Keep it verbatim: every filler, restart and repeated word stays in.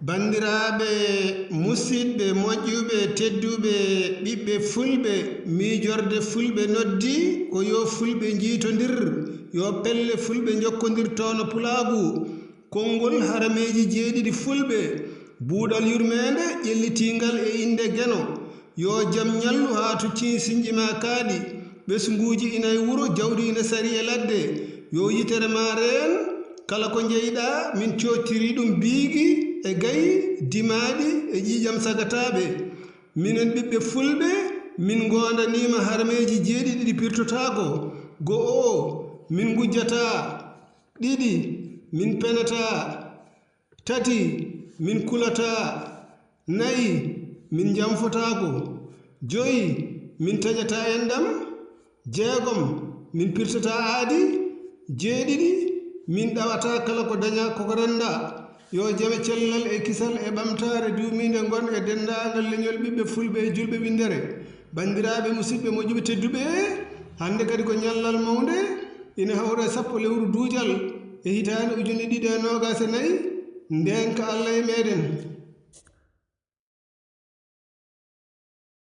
Banndiraaɓe, musidɓe moƴƴuɓe, tedduɓe, ɓiɓɓe fulɓe, miijorde fulɓe noddi ko yo fulɓe njiitondir, yo pelle fulɓe njokkondir toono pulaagu. Konngol harameeji jeeɗiɗi fulɓe, buuɗal yurmeende ƴellitiingal e innde Geno. Yo jam ñallu haa to ciin sinƴi maa kaaɗi, ɓesnguuji ina e wuro, jawdi ina sari e ladde. Yo yitere maa reen, kala ko njeyɗaa, min coottiri ɗum biigi e gayi, dimaaɗi e ƴiiƴam sagataaɓe. Minen ɓiɓɓe fulɓe, min ngoondaniima harameeji jeeɗiɗi ɗi pirtotaako. Go'o, min ngujjataa. Ɗiɗi, min penataa. Tati, min kulataa. Nayi, min njamfotaako. Joyi, min taƴataa enɗam. Jeegom, min pirtataa aadi. Jeeɗiɗi, min ɗawataa kala ko dañaa koko renndaa. Yo jam e cellal e kisal e ɓamtaare duumiinde ngon e denndaangal leñol ɓiɓɓe fulɓe e julɓe winndere. Banndiraaɓe, musidɓe moƴƴuɓe tedduɓe, hannde kadi ko ñallal mawnde, ina hawra e sappo lewru duujal e hitaande ujunere ɗiɗi e noogaas e nayi, ndeenka Allah e meeɗen.